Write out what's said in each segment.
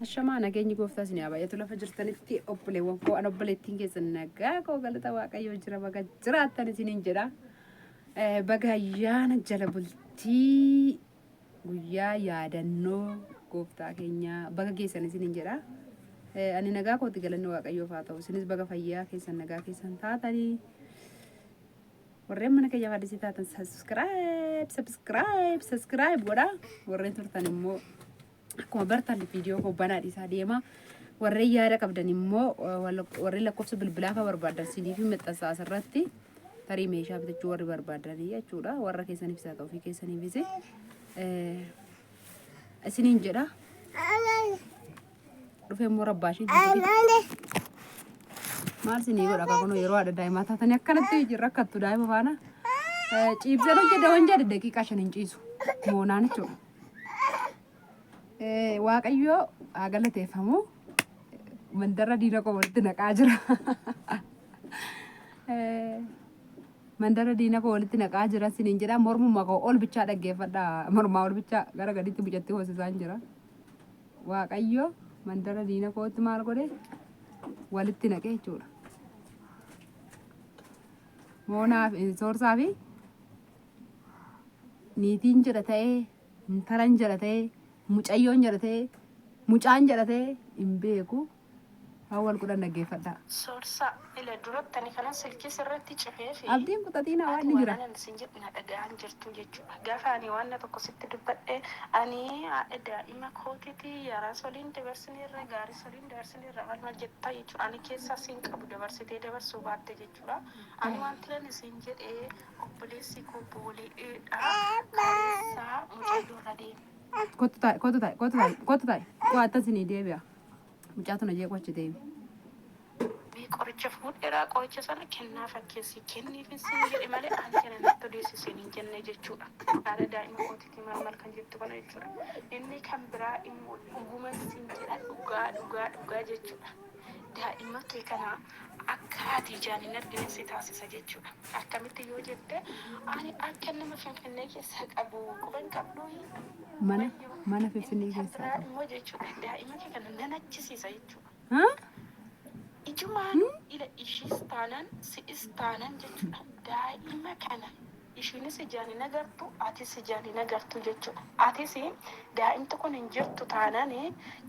Ashamaa, nageenyi gooftaa isin haa baay'atu lafa jirtanitti, obboleewwan koo. An obboleettiin keessan nagaa koo, galata Waaqayyoo jira, baga jiraattan isiniin jedha. Baga ayyaana jala bultii guyyaa yaadannoo gooftaa keenyaa baga geessan isiniin jedha. Ani nagaa kooti, galanni Waaqayyoof haa ta'u. Isinis baga fayyaa keessan, nagaa keessan taatanii. Warreen mana keenya faddisii taatan subscribe, subscribe, subscribe godha. Warreen turtan immoo akkuma bartan viidiyoo koo banaa dhiisaa deema. Warreen yaada qabdan immoo, warreen lakkoofsa bilbilaa fa barbaadan sinii fi maxxansaa asirratti, tarii meeshaa bitachuu warri barbaadanii jechuudha. Warra keessaniifis haa ta'u, ofii keessaniifis isiniin jedha. Dhufee immoo rabbaashiin maal sinii godha? Kakunoo yeroo haadha daa'imaa taatanii akkanatti rakkattu daa'ima faana. Ciibseen hojjedha waan jedhe daqiiqaa 5 hin ciisu. Moonaan jechuudha. Waaqayyo haa galateeffamu. Mandara diina koo walitti naqaa jira. Mandara diina koo walitti naqaa jira siniin jedha. Mormuma koo ol bichaa dhaggeeffadha. Mormaa ol bichaa gara gaditti mucatti hoosisaan jira. Waaqayyo mandara diina kootti maal godhe? Walitti naqe jechuudha. Moonaa fi soorsaa fi niitiin jedha ta'ee, intalan jedha ta'ee, mucayyoon jedha ta'ee, mucaan jedha ta'ee hin beeku. Waan wal godhan dhaggeeffadhaa. Soorsaa, ila duratti ani kanan silkii sirratti cufeefi Abdiin kutatiin ati waan waan jira. anan sin jedhu na dhaga'aan jirtu jechuudha. Gaafa ani waan tokko sitti dubbadhe, ani haadha daa'ima kootiti, yaraas waliin dabarsineerra, gaariis waliin dabarsineerra, maal maal jettaa jechuudha. Ani keessaa siin qabu dabarsitee dabarsuu baatte jechuudha. Ani wanti ani siin jedhe, obboleessi koo booleedha, kaleessaa mucayyoo irra deeme. Kottu taa'e, kottu taa'e, kottu taa'e, kottu taa'e. Qo'atta isinii deebi'a. Mucaatu na jeequ, achi deemi. Mee qoricha fuudheera, qoricha sana kennaa fakkeessi kenniifin siin jedhe malee ani kana natti odeessisiin hin jenne jechuudha. Haadha daa'ima kootiitii maal maal kan jettu kana jechuudha. Inni kan biraa immoo dhuguman siin jedha, dhugaa dhugaa dhugaa jechuudha. Daa'ima kee kana akka ati ijaan hin argine si taasisa jechuudha. Akkamitti yoo jette, ani akka nama Finfinnee keessaa qabu quban qabdu. Mana Finfinnee Inni kan keessaa biraa qabu. immoo jechuudha, daa'ima kee kana nan achisiisa jechuudha. Haa? Ijumaan ila ishiis taanaan si'is taanaan jechuudha. Daa'ima kana ishiinis ijaan hin agartu, atis ijaan hin agartu jechuudha. Atis daa'imti kun hin jirtu taanaan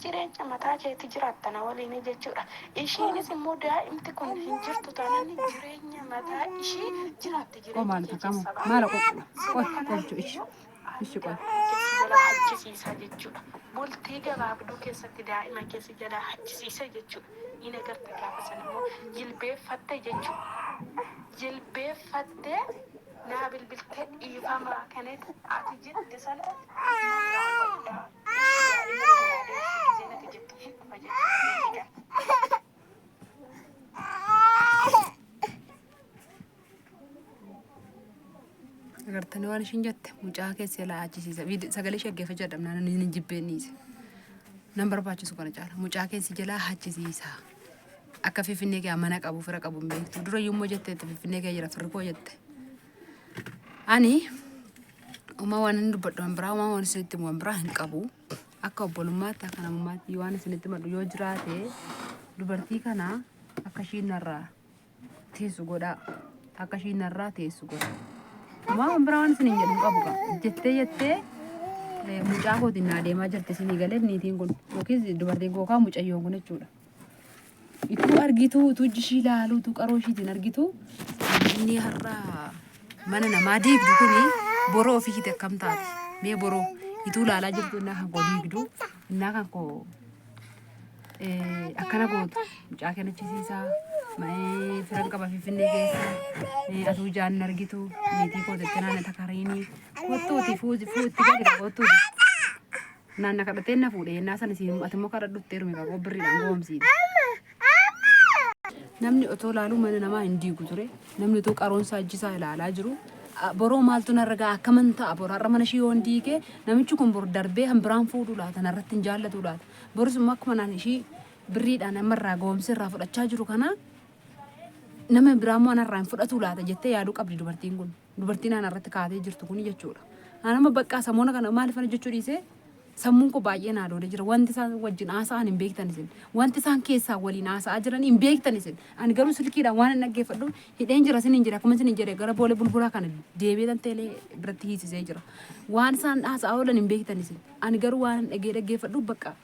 jireenya mataa keetii jiraatta na waliin jechuudha. Ishiinis immoo daa'imti kun hin jirtu taanaan jireenya mataa ishii jiraatti, Qoo jireenya maal kee takkamu? keessa baate. Maala qoqqo? Sila Qoy qolchu ishi. kanaafiyyuu ani Ishi qoy. daa'ima keessi jalaa hachisiisa jechuudha. Bultii gabaabduu keessatti daa'ima keessi jalaa hachisiisa jechuudha. Hin agarta, gaafa sana immoo jilbeeffatte jechuudha. Jilbeeffattee naa bilbiltee dhiifamaa kanatti ati jette sana nan raawwadha. Ishii daa'ima kana naa deessi gisee nati jettu hin dhufa jechuudha. Beekaa. Agartanii waan ishiin jette, mucaa keessa jalaa achisiisa. Sagalee ishee dhaggeeffachuu dadhabnaan inni jibbeen dhiise. Nan barbaachisu kana caala. Mucaa keessi jalaa hachisiisa. Akka Finfinnee kee mana qabu, fira qabu hin beektu. Dura yommuu jetteetti Finfinnee kee jira firri koo jette. Ani uumaa waan inni dubbadhu waan biraa, uumaa waan isinitti himu waan biraa hin qabu. Akka obbolummaatti, akka namummaatti waan isinitti madhu yoo jiraate, dubartii kana akka ishiin narraa teessu godhaa. Akka ishiin narraa teessu godhaa. Uumaa waan biraa waan isin hin jedhu hin qabu kaa. Jettee jettee mucaa kootiin naa deemaa jirti isinii galeef niitiin kun yookiis dubartiin kookaa mucayyoon kun jechuudha. Ituu argituu, utuu iji ishii ilaaluu, utuu qaroo ishiitiin argitu, inni har'a mana namaa diigdu kuni boroo ofii ishiiti akkam taate? Mee boroo ituu ilaalaa jirtu innaa kan koo diigdu, innaa kan koo akkana gootu, mucaa kennachisiisaa firan qaba Finfinnee keessa, atuu ijaan hin argitu, niitii koo jettee naana takariinii kottuuti fuuti fuutti gadi kottuuti. Naan na kadhatee na fuudhe yennaa sana siin ati immoo kadhadhutti heerume kakoo birriidhaan goomsiite. Namni otoo ilaaluu mana namaa hin diigu ture. Namni otoo qaroonsaa ijjisaa ilaalaa jiru. Boroo maaltu narra ga'a, akkaman ta'a bor har'a mana ishii yoon diige, namichi kun bor darbee han biraan fuudhuu laata, narratti hin jaallatu laata? Boris immoo akkuma naan ishii birriidhaan amma irraa goomsee irraa fudhachaa jiru kana nama biraa immoo anarraa hin fudhatu laata jettee yaaduu qabdi dubartiin kun. Dubartiin ana irratti kaatee jirtu kun jechuudha. Ani amma baqqaa samoona kana maaliif ana jechuu dhiisee Sammuun koo baay'ee naa doodee jira. Wanti isaan wajjin haasa'an hin beektan isin. Wanti isaan keessaa waliin haasa'aa jiran hin beektan isin. Ani garuu silkiidhaan waan hin dhaggeeffadhu hidheen jira isin hin jira akkuma isin hin jedhe gara boolee bulbulaa kana deebi'ee tan teelee biratti hiisisee jira. Waan isaan haasa'aa oolan hin beektan isin. Ani garuu waan hin dhagee dhaggeeffadhu bakka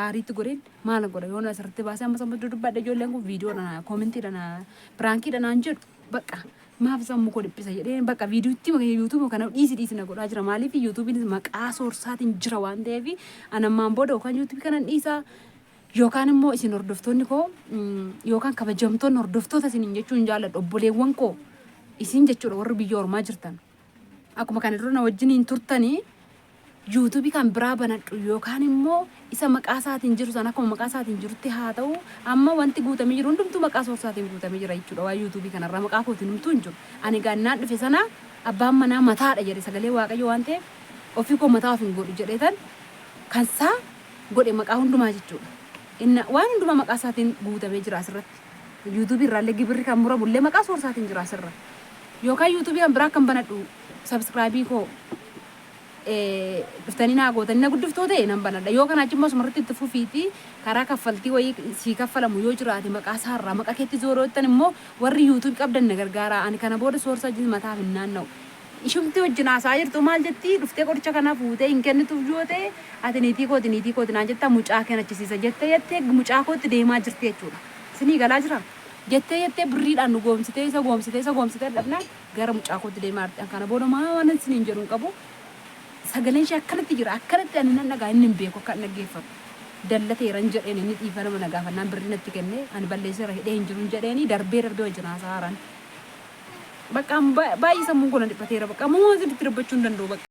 aariitti godheen maal godha yoon asirratti baasee amma samma dudubbadha ijoolleen kun viidiyoodhaan koomentiidhaan prankiidhaan naan jedhu. Bakka maaf sammuu koo dhiphisa jedhee bakka viidiyootti YouTube kana dhiisi dhiisi na godhaa jira. Maaliif YouTubeiin maqaa soorsaatiin jira waan ta'eef ani ammaan booda yookaan YouTube kanan dhiisaa yookaan immoo isin hordoftoonni koo yookaan kabajamtoonni hordoftoota isiniin jechuun jaalladhu, obboleewwan koo isin jechuudha, warri biyya ormaa jirtan akkuma kana dura na wajjiniin turtanii YouTube kan biraa banadhu yookaan immoo isa maqaa isaatiin jiru sana akkuma maqaa isaatiin jirutti haa ta'u. Amma wanti guutamee jiru hundumtuu maqaa soorsaatiin guutamee jira jechuudha. Waa YouTube kanarraa maqaa kootiin hundumtuu hin jiru. Ani gaannaan dhufe sana abbaan manaa mataadha jedhe sagalee Waaqayyo waan ta'eef ofii koo mataa of hin godhu jedhee tan kan isaa godhe maqaa hundumaa jechuudha. Inna waan hundumaa maqaa isaatiin guutamee jira asirratti. YouTube irraallee gibirri kan muramullee maqaa soorsaatiin jira asirra. Yookaan YouTube kan biraa kan banadhu subscribe koo dhuftanii naa gootanii na guddiftoo ta'e nan banadha. Yoo kanaa immoo asumarratti itti fufiiti karaa kaffaltii wayii sii kaffalamu yoo jiraate maqaa isaarraa maqaa keetti zooroo jettan immoo warri YouTube qabdan na gargaara. Ani kana booda soorsaa wajjin mataaf hin naanna'u. Ishumti wajjin haasa'aa jirtu maal jetti? Dhuftee qoricha kana fuutee hin kennituuf yoo ta'e ati niitii kooti, niitii kooti naan jetta, mucaa kee achisiisa jettee jettee mucaa kootti deemaa jirti jechuudha. Isinii galaa jira? Jettee jettee birriidhaan nu goomsitee, isa goomsitee, isa goomsitee dhabnaan gara mucaa kootti deemaa jirti. Kana booda maa waan isiniin jedhu hin qabu. Sagaleen ishee akkanatti jira. Akkanatti ani nan dhagaa, inni hin beeku akka hin dhaggeeffatu. Dallateeran jedheen, inni dhiifa nama na gaafannaan birrii natti kenne, ani balleesseera, hidhee hin jiru jedheeni darbee darbee wajjin haasa'aaran. Bakka baay'ee sammuun kun na dhiphateera. Bakka ammoo waan sirriitti dubbachuu hin danda'u bakka.